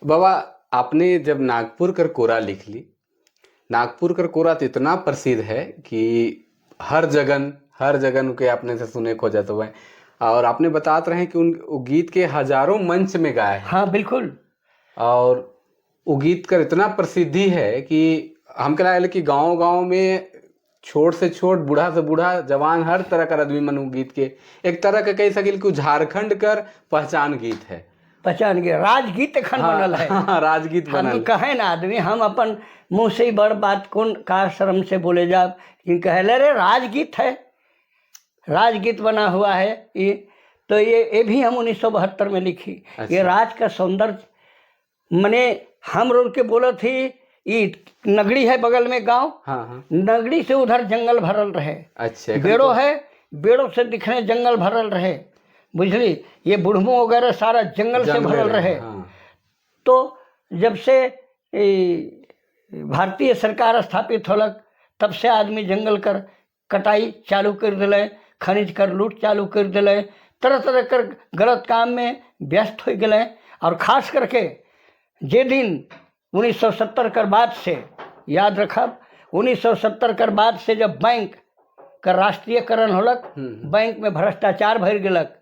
बाबा, आपने जब नागपुर कर कोरा लिख ली, नागपुर कर कोरा तो इतना प्रसिद्ध है कि हर जगन के आपने से सुने खो जाते हुए और आपने बतात रहे कि उन वो गीत के हजारों मंच में गाए हैं। हाँ, बिल्कुल। और वो गीत कर इतना प्रसिद्धि है कि हमके लागल कि गांव गांव में छोट से छोट, बूढ़ा से बूढ़ा, जवान, हर तरह का आदमी मन उ गीत के एक तरह के कह सकिल कि उ झारखंड कर पहचान गीत है। पहचान गए, राजगीत एखन बनल है। हाँ, राजगीत हम बनल। कहे ना आदमी, हम अपन मुंह से ही बड़ बात कौन का शर्म से बोले जा कि कहले रे राजगीत है, राजगीत बना हुआ है ये। तो ये भी हम 1972 में लिखी। ये राज का सौंदर्य मने हम रोल के बोलत ही, ये नगड़ी है बगल में गांव। हाँ हाँ नगड़ी से उधर जंगल भरल रहे। बेड़ो है, बेड़ो से दिखने जंगल भरल रहे, बुझली? ये बुढ़मो वगैरह सारा जंगल से जंगले भरल रहे। तो जब से भारतीय सरकार स्थापित होलक, तब से आदमी जंगल कर कटाई चालू कर दिले, खनिज कर लूट चालू कर दिले, तरह तरह कर गलत काम में व्यस्त हो गए। और खास करके जे दिन 1970 कर बाद से, याद रखब, 1970 कर बाद से जब बैंक का राष्ट्रीयकरण होलक, बैंक में भ्रष्टाचार भर गेलक,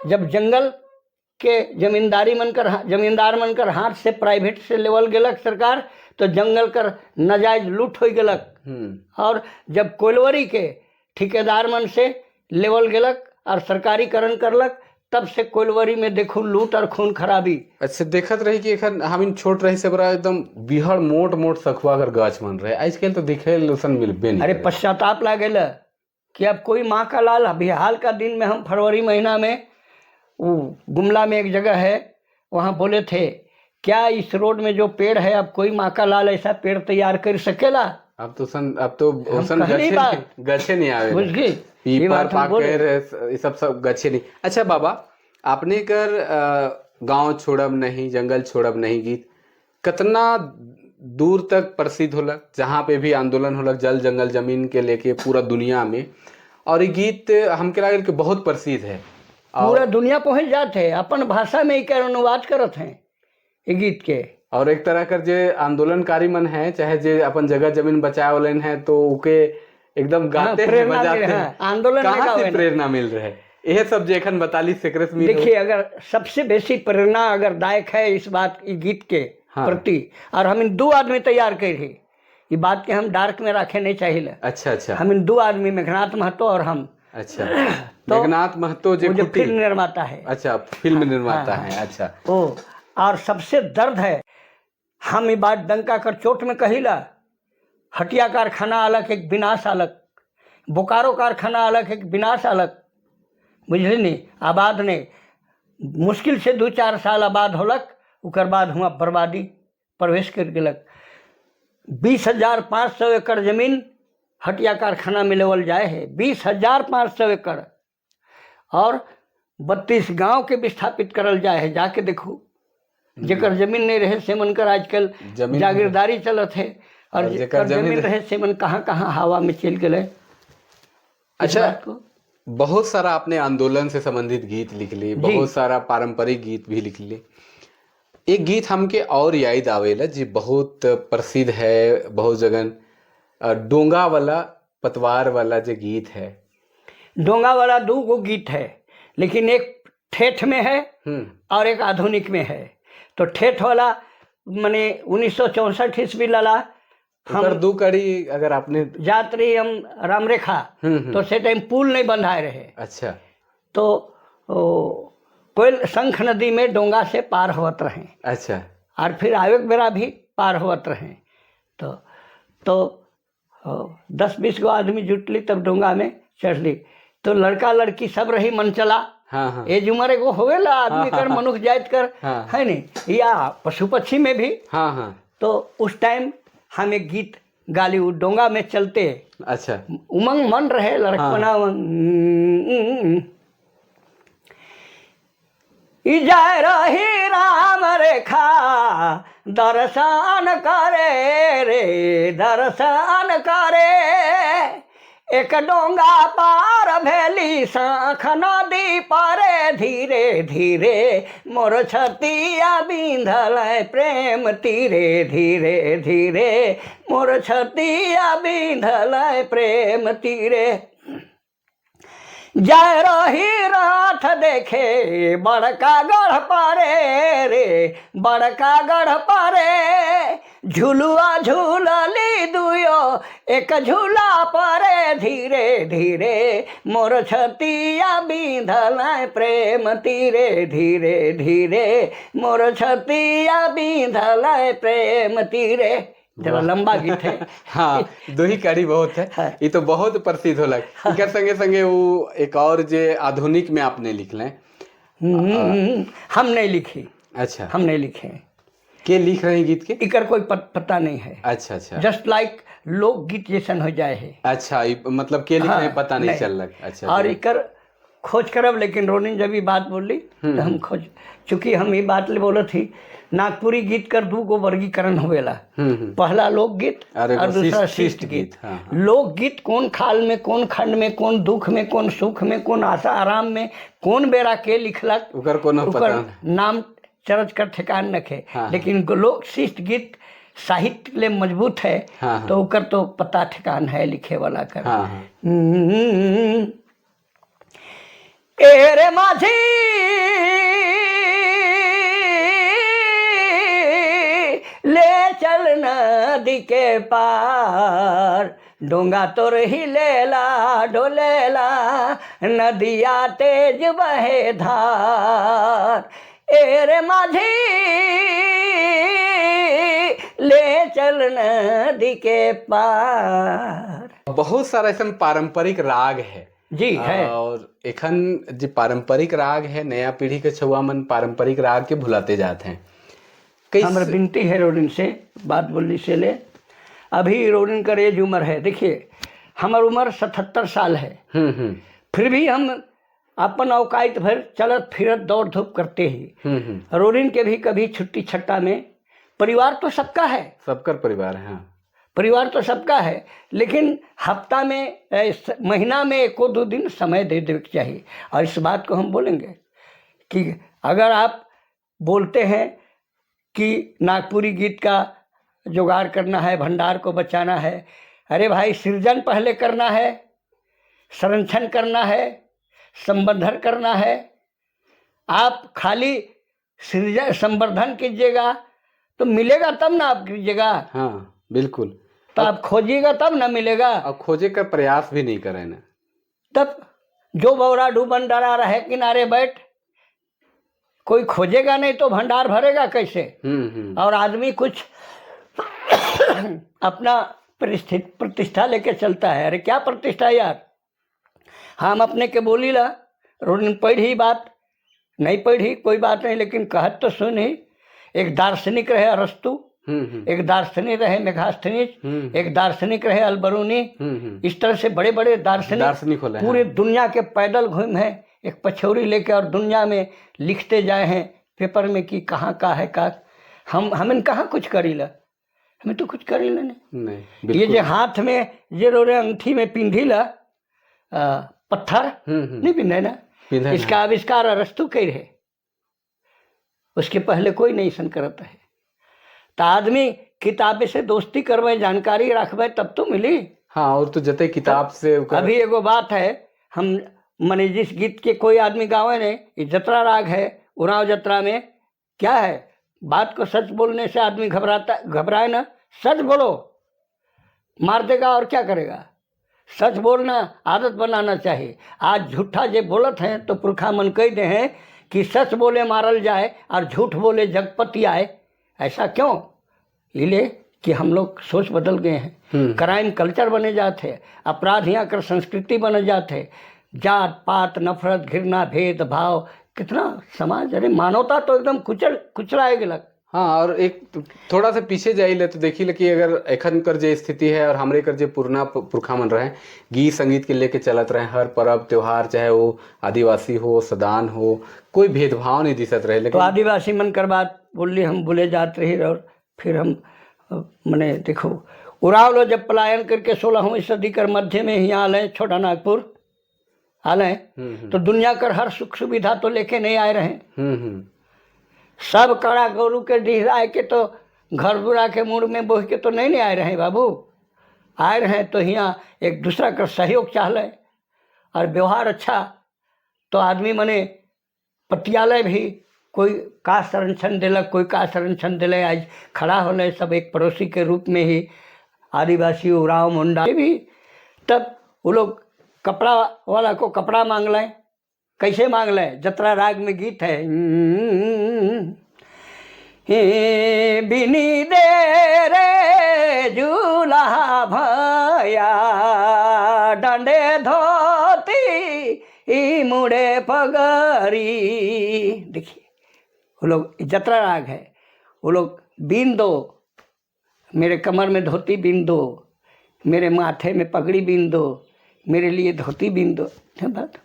जब जंगल के जमींदारी मन कर, जमींदार मन कर हाथ से प्राइवेट से लेवल गेलक सरकार, तो जंगल कर नाजायज लूट हो गेलक। और जब कोयलवरी के ठेकेदार मन से लेवल गेलक और सरकारीकरण करलक, तब से कोयलवरी में देखू लूट और खून खराबी। अच्छा, देखत रही कि एखन हम इन छोट रही से बड़ा एकदम बिहड़ मोट मोट सखुआ कर गाछ मन रहे। आजकल तो दिखे लुसन मिलबे नहीं अरे, करे। पश्चाताप लागेल कि अब कोई माँ का लाल। अभी हाल का दिन में हम फरवरी महीना में वो गुमला में एक जगह है, वहाँ बोले थे, क्या इस रोड में जो पेड़ है, अब कोई माँ का लाल ऐसा पेड़ तैयार कर सकेला? अब तो उसन कहली गछे बात। गछे नहीं आवे। बुझ गई, ये पीपर बात हम बोले। पाकर ये सब सब गछे नहीं। अच्छा बाबा, आपने कर गांव छोड़ब नहीं, जंगल छोड़ब नहीं गीत कितना दूर तक प्रसिद्ध होलक, जहाँ पे भी आंदोलन होलक जल जंगल जमीन के लेके पूरा दुनिया में, और ये गीत हमके लागल कि बहुत प्रसिद्ध है और पूरा दुनिया पहुंच जाते है, अपन भाषा में ही अनुवाद करत हैं ये गीत के। और एक तरह कर जे आंदोलनकारी मन है, चाहे जे अपन जगह जमीन बचाए वाले हैं, तो उके एकदम गाते हैं, प्रेरणा मिल बजाते रहा हैं। है, आंदोलन में कहाँ से गावे ना। प्रेरणा मिल रहा है? यह सब जे एखन बताली सेकरे से मिल। देखिए, अगर सबसे बेसी प्रेरणा अगर दायक है इस बात इस गीत के प्रति, और हम इन दो आदमी तैयार कर ही, ये बात के हम डार्क में रखे नहीं चाहिए। अच्छा अच्छा हम इन दो आदमी, मेघनाथ महतो और हम। अच्छा, मेघनाथ महतो जे वो जो खुटी फिल्म निर्माता है। अच्छा, फिल्म निर्माता है, अच्छा। ओ और सबसे दर्द है, हम ये बात डंका कर चोट में कहिला, हटिया कारखाना अलग एक विनाश अलग, बोकारो कारखाना अलग एक विनाश अलग, बुझली नहीं? आबाद ने मुश्किल से 2-4 साल आबाद होलक, ओकर बाद हुआ बर्बादी प्रवेश कर गेलक। 20,500 एकड़ जमीन हटिया कारखाना में लेवल जाए है, 20,500 एकड़, और 32 गांव के विस्थापित करल जाए है। जाके देखो, जेकर जमीन नहीं रहे से मन कर आजकल जमीन जागीरदारी चलत है और और जेकर जेकर जमीन जमीन रहे से मन कहाँ कहाँ हवा में चल गए। अच्छा, बात को बहुत सारा आपने आंदोलन से संबंधित गीत लिख ली, बहुत सारा पारंपरिक गीत भी लिख ली। एक गीत हमके और याद आवेला जी, बहुत प्रसिद्ध है बहुत जगन, डोंगा वाला पतवार वाला जो गीत है। डोंगा वाला दो गो गीत है, लेकिन एक ठेठ में है और एक आधुनिक में है। तो ठेठ वाला मने 1964 ईस्वी लला हम ओकर दू कड़ी अगर आपने जात रही हम रामरेखा, तो से टाइम पुल नहीं बंधाए रहे। तो ओ, कोयल शंख नदी में डोंगा से पार होत रहे और फिर आवे के बेरा भी पार होत रहे। तो 10-20 गो आदमी जुटली, तब डोंगा में चढ़ली, तो लड़का लड़की सब रही मन चला। हाँ हाँ एज उम्र एगो होवेला आदमी कर, मनुष्य जात कर, है नहीं, या पशु पक्षी में भी। हाँ हाँ तो उस टाइम हम एक गीत गाली, उ डोंगा में चलते। उमंग मन रहे लड़कपना। ई जाय रही राम रेखा दर्शन करे रे, दर्शन करे। एक डोंगा पार भेली शाख नदी पारे धीरे धीरे, मोर छतिया बिंधल प्रेम तीरे धीरे धीरे, मोर छतिया बिंधल प्रेम तीरे। जाय रही रथ देखे बड़का गढ़ पारे रे, बड़का गढ़ पारे, झुलुआ झूलली दुयो एक झूला परे धीरे धीरे, मोर छतिया बिंधल प्रेम तीरे धीरे धीरे, मोर छतिया बिंधल प्रेम तीरे। जरा लंबा गीत है। हाँ, दो ही कड़ी बहुत है। हाँ। ये तो बहुत प्रसिद्ध होलक। इकर संगे संगे वो एक और जे आधुनिक में आपने लिखले। हम नहीं लिखी। अच्छा। हम नहीं लिखे। के लिख रहे हैं गीत के? इकर कोई पता नहीं है। अच्छा अच्छा। जस्ट लाइक लोकगीत जैसन हो जाए है। अच्छा, मतलब के लिख रहे हैं पता नहीं चल रहा। अच्छा। और इकर खोज करब, लेकिन रोनिन जब ये बात बोली तो हम खोज, चूँकि हम ये बात ले बोलत थी, नागपुरी गीत कर दू गो वर्गीकरण होवेला, पहला लोकगीत और दूसरा शिष्ट गीत। हाँ। लोकगीत कौन खाल में, कौन खंड में, कौन दुख में, कौन सुख में, कौन आशा आराम में, कौन बेरा के लिखलक, उकर कोनो पता नाम चरच कर ठेकान नखे। हाँ। लेकिन लोक शिष्ट गीत साहित्य ले मजबूत है। हाँ। तो उकर तो पता ठेकान है लिखे वाला कर। हाँ। एरे माझी ले चल नदी के पार, डोंगा तोर ही लेला डोलेला, नदिया तेज बहे धार। एरे माझी ले चल नदी के पार। बहुत सारा ऐसा पारंपरिक राग है जी है। और एखन जो पारंपरिक राग है, नया पीढ़ी के छुआ मन पारंपरिक राग के भुलाते जाते हैं। हमारा विनती है रोडिन से, बात बोलने से ले, अभी रोडिन कर एज उम्र है, देखिए हमार उम्र 77 साल है, फिर भी हम अपन औकात भर चलत फिरत दौड़ धूप करते ही। रोडिन के भी कभी छुट्टी छट्टा में, परिवार तो सबका है, सबका परिवार है। हाँ। परिवार तो सबका है, लेकिन हफ्ता में महीना में 1 2 दिन समय दे देने चाहिए। और इस बात को हम बोलेंगे कि अगर आप बोलते हैं कि नागपुरी गीत का जुगाड़ करना है, भंडार को बचाना है, अरे भाई सृजन पहले करना है, संरक्षण करना है, संवर्धन करना है। आप खाली सृजन संवर्धन कीजिएगा तो मिलेगा तब ना आप कीजिएगा। हाँ बिल्कुल। तो आप खोजिएगा तब ना मिलेगा। और खोजे का प्रयास भी नहीं करें ना। तब जो बौरा डूबन डरा रहे किनारे बैठ, कोई खोजेगा नहीं तो भंडार भरेगा कैसे? और आदमी कुछ अपना प्रतिष्ठा लेके चलता है। अरे क्या प्रतिष्ठा यार, हम अपने के बोली ला रोज पढ़ी बात नहीं पढ़ी कोई बात नहीं, लेकिन कहत तो सुन ही। एक दार्शनिक रहे अरस्तु, एक दार्शनिक रहे मेघास्थनीज, एक दार्शनिक रहे अलबरूनी। इस तरह से बड़े बड़े दार्शनिक पूरे दुनिया के पैदल घूम हैं, एक पछौरी लेके और दुनिया में लिखते जाए हैं पेपर में कि कहाँ का है का। हम कहाँ कुछ करी ला, हमें तो कुछ करी ला नहीं। ये जो हाथ में ये रोरे अंगूठी में पिंधी ला पत्थर नहीं पिंधे ना, इसका आविष्कार अरस्तु कर है, उसके पहले कोई नहीं सन करता है। तो आदमी किताबे से दोस्ती करवे, जानकारी रखबे तब तो मिली। हाँ, और तो जते किताब से अभी एगो बात है, हम मने जिस गीत के कोई आदमी गावे नहीं, ये जतरा राग है, उराव जतरा में क्या है, बात को सच बोलने से आदमी घबराता, घबराए ना, सच बोलो मार देगा और क्या करेगा। सच बोलना आदत बनाना चाहिए। आज झूठा जे बोलत हैं तो पुरखा मन कह दे हैं कि सच बोले मारल जाए और झूठ बोले जगपति आए। ऐसा क्यों? इले कि हम लोग सोच बदल गए हैं, क्राइम कल्चर बने जाते हैं, अपराध यहाँ कर संस्कृति बने जाते हैं, जात पात नफरत घृणा भेदभाव कितना समाज, अरे मानवता तो एकदम कुचलाए लग। हाँ, और एक थोड़ा सा पीछे जाइले तो देखी ले कि अगर एखन कर जे स्थिति है और हमरे कर जे पुरना पुरखा मन रहे, गीत संगीत के लेके चलत रहे, हर पर्व त्योहार चाहे वो आदिवासी हो सदान हो, कोई भेदभाव नहीं दिसत रहे। लेकिन तो आदिवासी मन कर बात बोली हम बोले जाते रही और फिर हम मने देखो उरांव लोग जब पलायन करके 16वीं सदी कर मध्य में यहाँ आले, छोटा नागपुर आले, तो दुनिया कर हर सुख सुविधा तो लेके नहीं आए रहे। सब कड़ा गोरू के डिहराए के तो घर दुरा के मुड़ में बोह के तो नहीं नहीं आए रहे बाबू। आए रहे तो यहाँ एक दूसरा का सहयोग चाहले और व्यवहार अच्छा, तो आदमी मने पतियालय भी कोई का संरक्षण दिलक, कोई का संरक्षण दिले, आज खड़ा होले सब एक पड़ोसी के रूप में ही, आदिवासी उरांव मुंडा भी। तब वो लोग कपड़ा वाला को कपड़ा मांग लें। कैसे मांग लें? जतरा राग में गीत है, हे बिनी दे रे झूला भैया, डंडे धोती ई मुड़े पगरी। देखिए वो लोग जतरा राग है, वो लोग बीन दो, मेरे कमर में धोती बीन दो, मेरे माथे में पगड़ी बीन दो, मेरे लिए धोती बीन दो। है बात।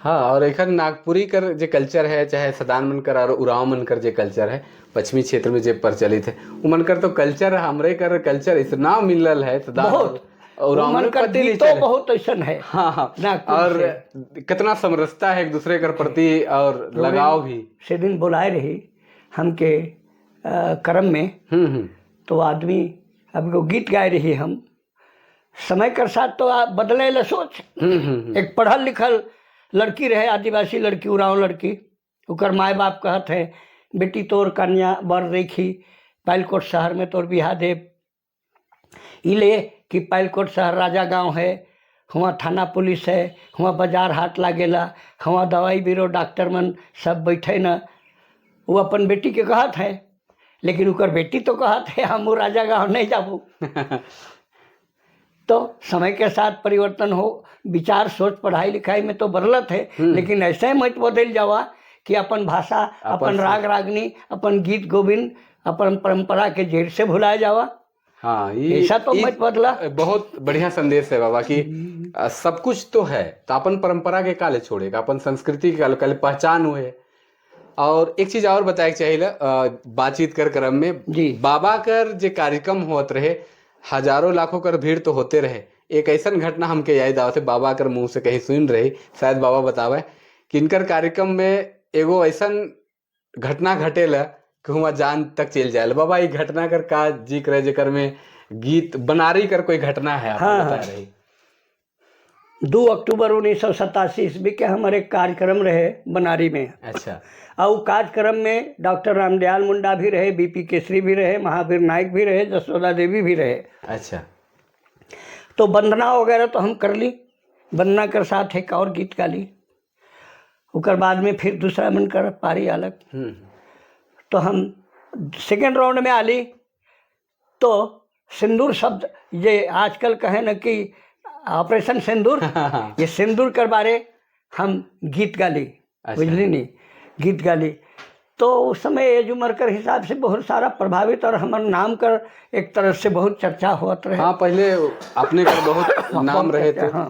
हाँ, और एखन नागपुरी कर जे कल्चर है, चाहे सदान मन कर और उरांव मन कर जे कल्चर है, पश्चिमी क्षेत्र में जे प्रचलित है, उ मन कर तो कल्चर हमरे कर कल्चर इतना मिलल है सदान बहुत और उरांव मन मन कर पते नहीं गीतो चले। बहुत ऐसा है। हाँ, नागपुर और से। कितना समरसता है एक दूसरे कर प्रति और लगाव भी। से दिन बुलाए रही हमके करम में, तो आदमी अब वो गीत गाए रही हम। समय के साथ तो आप बदले ला सोच। हम्म हम्म एक पढ़ल लिखल लड़की रहे, आदिवासी लड़की, उरांव लड़की, ओकर माए बाप कहत है बेटी तोर कन्या बर देखी पायलकोट शहर में तोर बिहा देव। इले कि पायलकोट शहर राजा गांव है, हुआ थाना पुलिस है, हुआ बाजार हाट लागेला, हुआ दवाई बीरो डॉक्टर मन सब बैठे न। वो अपन बेटी के कहत है, लेकिन उकर बेटी तो कहत है हम वो राजा गांव नहीं जाबू। तो समय के साथ परिवर्तन हो, विचार सोच पढ़ाई लिखाई में तो बदलत है, लेकिन ऐसे मत बदल जावा कि अपन भाषा, अपन राग रागनी, अपन गीत गोविंद, अपन परंपरा के जेड़ से भुलाए जावा। हाँ, ये ऐसा तो ये मत बदला। बहुत बढ़िया संदेश है बाबा कि सब कुछ तो है तो अपन परंपरा के काले छोड़ेगा, अपन संस्कृति के काले, काले पहचान हुए। और एक चीज और बताए के चाहिए बातचीत कर क्रम में जी। बाबा कर जे कार्यक्रम होत रहे, हजारों लाखों कर भीड़ तो होते रहे। एक ऐसा घटना हमके याद आवत है, बाबा कर मुंह से कहीं सुन रही, शायद बाबा बतावे कि इनकर कार्यक्रम में एगो ऐसा घटना घटेला कि हुआ जान तक चल जाए। बाबा ये घटना कर का जिक्र है जेकर में गीत बनारी कर कोई घटना है आप हाँ, बता हाँ। रही? 2 अक्टूबर 1987 ईस्वी के हमारे कार्यक्रम रहे बनारी में। और कार्यक्रम में डॉक्टर रामदयाल मुंडा भी रहे, बीपी केसरी भी रहे, महावीर नायक भी रहे, जसोदा देवी भी रहे। तो वंदना वगैरह तो हम कर ली, वंदना कर साथ एक और गीत गा ली, उकर बाद में फिर दूसरा मन कर पारी अलग। तो हम सेकेंड राउंड में आली तो सिंदूर शब्द, ये आजकल कहे न कि ऑपरेशन सिंदूर, ये सिंदूर कर बारे हम गीत गाली। बुझली नहीं, गीत गाली। तो उस समय एज उम्र कर हिसाब से बहुत सारा प्रभावित और हमार नाम कर एक तरह से बहुत चर्चा होत रहे। हाँ, पहले अपने कर बहुत नाम रहे थे। हाँ।